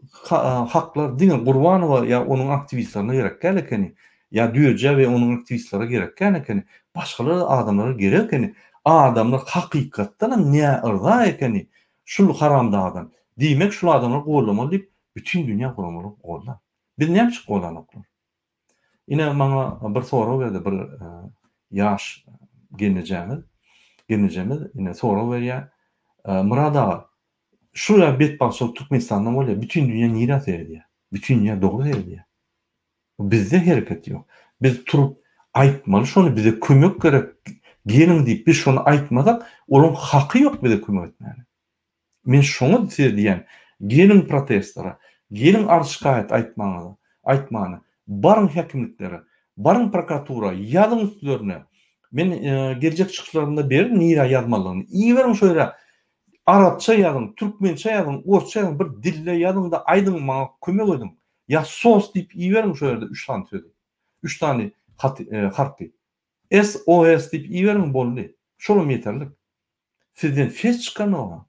haklar diňe Gurbanowa ýa onuň aktiwistlerine gerek däl ekeni ýa Düýejä we onuň aktiwistlere gerek däl ekeni başgalar adamlara gerek ekeni adamlar hakykatdanam näyrza ekeni şul haramdagdan diýmek şul adamlary gollamaly diýip bütin dünýä guramalar gollar biz näme üçin gollanoklar Ine maňa bir sorag berdi bir ýaş gelnejemiz, gelnejemiz ine sorag berýär. Myrat aga, şu ýa betbagtçylyk Türkmenistanda bolýar, bütin dünýä nirä seredýär? Bütin dünýä dogry seredýär. Bizde hereket ýok. Biz turup aýtmaly şony bize kömek gerek, geliň diýip biz şony aýtmasak, olaryň haky ýok bize kömek etmäne. Men şoňa size diýýän, geliň protestlere, geliň arz-şikaýat aýtmaňyza, aýtmana, baryň häkimliklere, baryň prokuratura, ýazyň üstlerine. Men geljek çykyşlarymda berin nirä ýazmalydygyny. Iberiň şo ýere. Arapça ýazyň, türkmençe ýazyň, orsça ýazyň, bir dilde ýazyň-da aýdyň maňa kömek ediň. Ýa sos diýip iberiň şo ýerde üç sany sözi. Üç sany harpy. SOS diýip iberiň boldy. Şolam ýeterlik. Sizden ses çykanoga.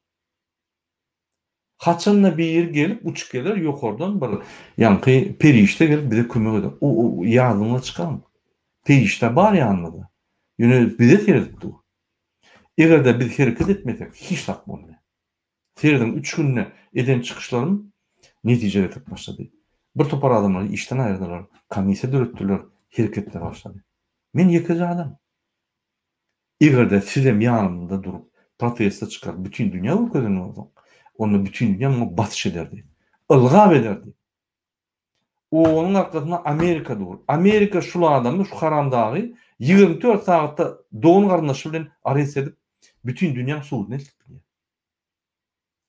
Haçanda biri gelip uçup geler ýokardan bir ýaňky perişde gelip bize kömek eder. O o ýadyňyza çykaryň. Perişde bar ýanymyzda. Ýöne bize seredip dur. Egerde biz hereket etmesek hiç zat bolmaýar. Serediň üç günde eden çykyşlarym netije getirip başlady. Bir topar adamlary işden aýyrdylar, komissiýa döretdiler, hereketler başlady. Men ýekeje adam. Eger-de sizem ýanymda durup, proteste çykaryp, bütin dünýä görkezen bolsaň, onda bütin dünýä muňa basyş ederdi. Ylgap ederdi. Onuň arkasynda Amerika dur. Amerika şul adamy, şu haramdagy 24 sagatda dogan-garyndaşy bilen arest edip, bütin dünýäň suduna eltip bilýär.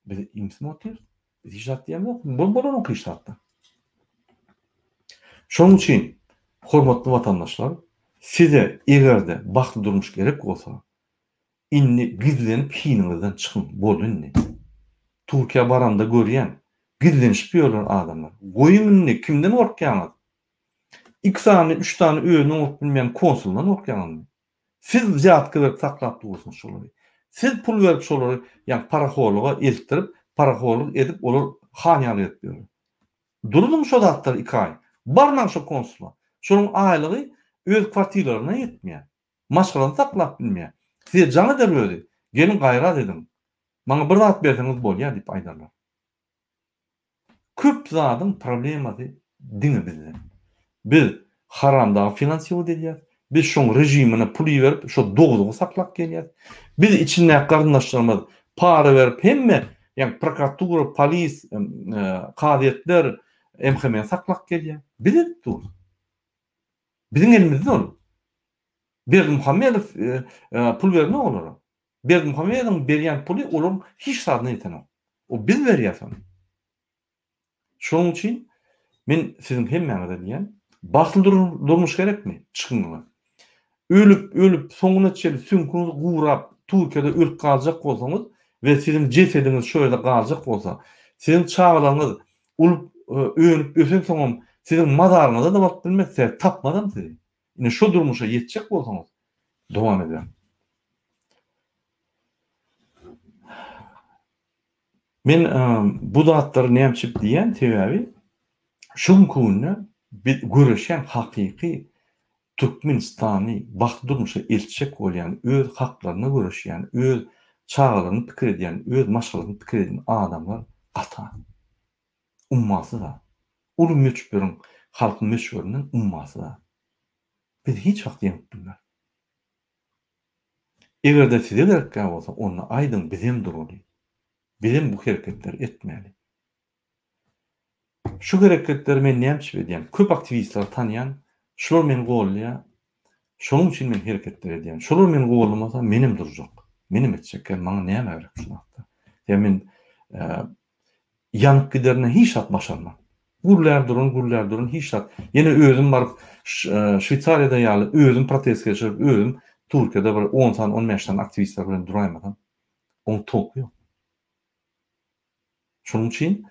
Biz imsim otyrys. Biz hiç zat diýemzok. Bol bolanok hiç zatda. Şonuň üçin hormatly watandaşlar, size egerde bagtly durmuş gerek bolsa, indi gizlenip hiniňizden çykyň, boldy indi. Türkiýä baramda görýän, gizlenişip ýörler adamlar. Goýuň indi, kimden gorkýaňyz? Iki sany, üç sany özüni oňuryp bilmeýän konsuldan gorkýaňyzmy? Siz wzýatka berip saklap dursuňyz şolary. Siz pul berip şolary ýa parahorlyga eltdirip, parahorlyk edip olar han ýaly gezip ýörler. Durduň şo zatlary iki aý. Barmaň şo konsula. Şolaryň aýlygy öz kwartiralaryna ýetmeýär. Maşgalasyny saklap bilmeýär. Size jaň eder özi. Geliň gaýrat ediň. Maňa bir zat berseňiz bolýar diýip aýdarlar. Köp zadyň problemasy diňe bizde. Biz haramdagy finansiwat edýäs. Biz şoň režimine pul iberip şo dogzugy saklap gelýäs. Biz içindäki garyndaşlarymyz para berip hemme ýagny prokuratura, polis, kazyýetler, MHM saklap gelýär. Biz edip durus. Biziň elimizde ol. Berdimuhamedow pul bermek olara. Berdimuhamedowyň berýän puly olaryň hiç zadyna ýetenok. O biz berýäs ony. Şonuň üçin men siziň hemmäňize diýýän, bagtly durmuş gerekmi? Çykyň öňe. Ölüp, ölüp, soňuna çenli süňküňiz gurap, Türkiýede ölüp galjak bolsaňyz we siziň jesediňiz şo ýerde galjak bolsa, siziň çagalaryňyz ulup, önüp, ösensoňam siziň mazaryňyza-da baryp bilmez, sebäbi tapmazam sizi. Ine şo durmuşa ýetjek bolsaňyz, dowam ediberiň. Men bu zatlary näme üçin diýýän, sebäbi şu günki günde biz göreşýän hakyky Türkmenistany bagtly durmuşa eltjek bolýan, öz haklaryna göreşýän, öz çagalaryny pikir edýän, öz maşgalasyny pikir edýän adamlar gaty az. Ummasyz az. Uly möçberiň, halkyň möçberinden ummasyz az. Biz hiç wagt ýeňip bilmeris. Eger-de size gerekkä bolsa, onda aýdyň, bizem duraly. Bizem bu hereketleri etmäli. Şu hereketleri men näme üçin edýän? Köp aktiwistleri tanýan. Şular meni goldaýar. Şonuň üçin men hereketler edýän. Şolar meni goldamasa, menem durjak. Menem etjek. Ýa maňa näme gerek şu wagtda? Ýa men ýanyp giderine hiç zat başarman. Gürlär durun, gürlär durun, hiç zat. Ýene özüm baryp Şweýsariýada ýaly özüm protest geçirip, özüm Türkiýede bir on sany, on bäş sany aktiwistler bilen duraýmasam, oň tolky ýok. Şonuň üçin,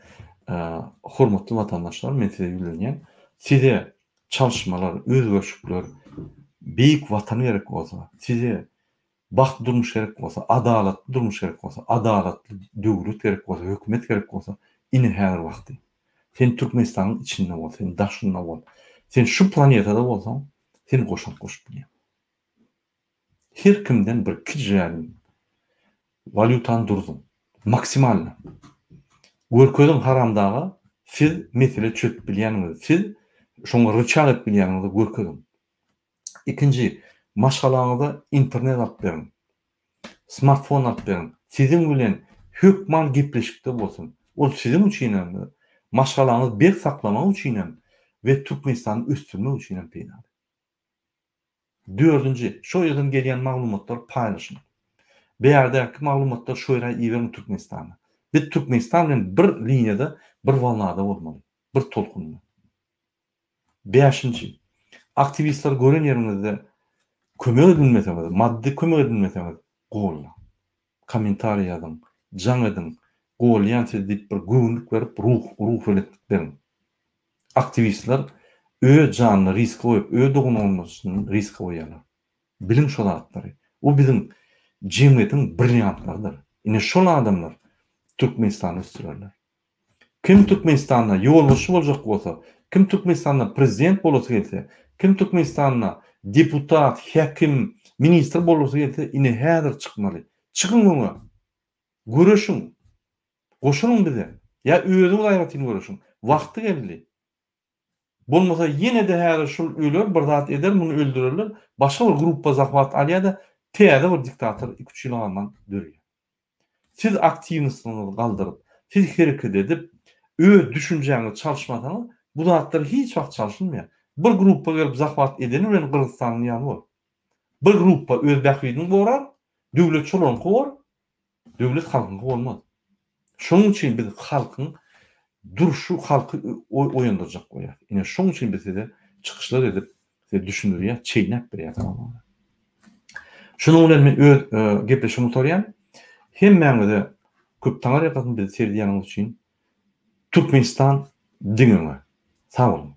hormatly watandaşlar, men size ýüzlenýän, size çalyşmalar, özgerişikler, beýik Watan gerek bolsa, size bagtly durmuş gerek bolsa, adalatly durmuş gerek bolsa, adalatly döwlet gerek bolsa, hökümet gerek bolsa, ine häzir wagty. Sen Türkmenistanyň içinde bol, sen daşynda bol, sen şu planetada bolsaň, sen goşant goşup bilýäň. Her kimden bir kiçijägin walýutany durzuň. Maksimalny. Görkeziň haramdaga siz mesele çözüp bilýäniňizi, siz şoňa ryçag edip bilýäniňizi görkeziň. Ikinji, maşgalaňyza internet alyp beriň. Smartfon alyp beriň. Siziň bilen hökman gepleşikde bolsun. Ol siziň üçin hem, maşgalaňyzy berk saklamak üçin hem we Türkmenistany ösdürmek üçin hem peýdaly. Dördünji, şo ýerden gelýän maglumatlary paýlaşyň. Bärdäki maglumatlary şo ýere iberiň Türkmenistana. Biz Türkmenistan bilen bir liniýada, bir wolnada bolmaly, bir tolkunda. Bäşinji, aktiwistleri gören ýeriňizde kömek edinmeseňiz, maddy kömek edinmeseňiz, gollaň. Kommentariý ýazyň, jaň ediň, golýan sizi diýip bir göwünlik berip, ruh, ruhubelentlik beriň. Aktiwistler öz janyny riske goýup, öz dogan-oglanlaryny riske goýýarlar. Biliň şo zatlary. Bu biziň jemgyýetiň brilliantlarydyr. Ine şol adamlar Türkmenistany ösdürerler. Kim Türkmenistanda ýolbaşçy boljak bolsa, kim Türkmenistanda prezident bolasy gelse, kim Türkmenistanda deputat, häkim, ministr bolasy gelse ine häzir çykmaly. Çykyň öňe. Göreşiň. Goşulyň bize. Ýa özüňiz aýratyn göreşiň. Wagty geldi. Bolmasa ýene-de häzir şul öler, bir zat eder, muny öldürerler, başga bir gruppa zahwat alýar-da, täze bir diktator iki-üç ýyla galman döreýär. Siz aktiwnostyňyzy galdyryp, siz hereket edip, öz düşünjäňizi çalyşmasaňyz, bu zatlar hiç wagt çalşylmaýar. Bir gruppa gelip zahwat edeni bilen Gyrgyzystanyň ýaly bor. Bir gruppa öz bähbidini gorar, döwlet şolaryňky bor, Döwlet halkyňky bolmaz. Şonuň üçin biz halkyň durşy halky oýandyrjak bolýas. Ine şoň üçin biz size çykyşlar edip, size düşündirýäs, çeýnäp berýäs. Şunuň bilen men öz gepleşigimi gutarýan. Hemmäňize köp taňryýalkasyn bizi seredýäniňiz üçin. Türkmenistan diňe öňe. Sag boluň.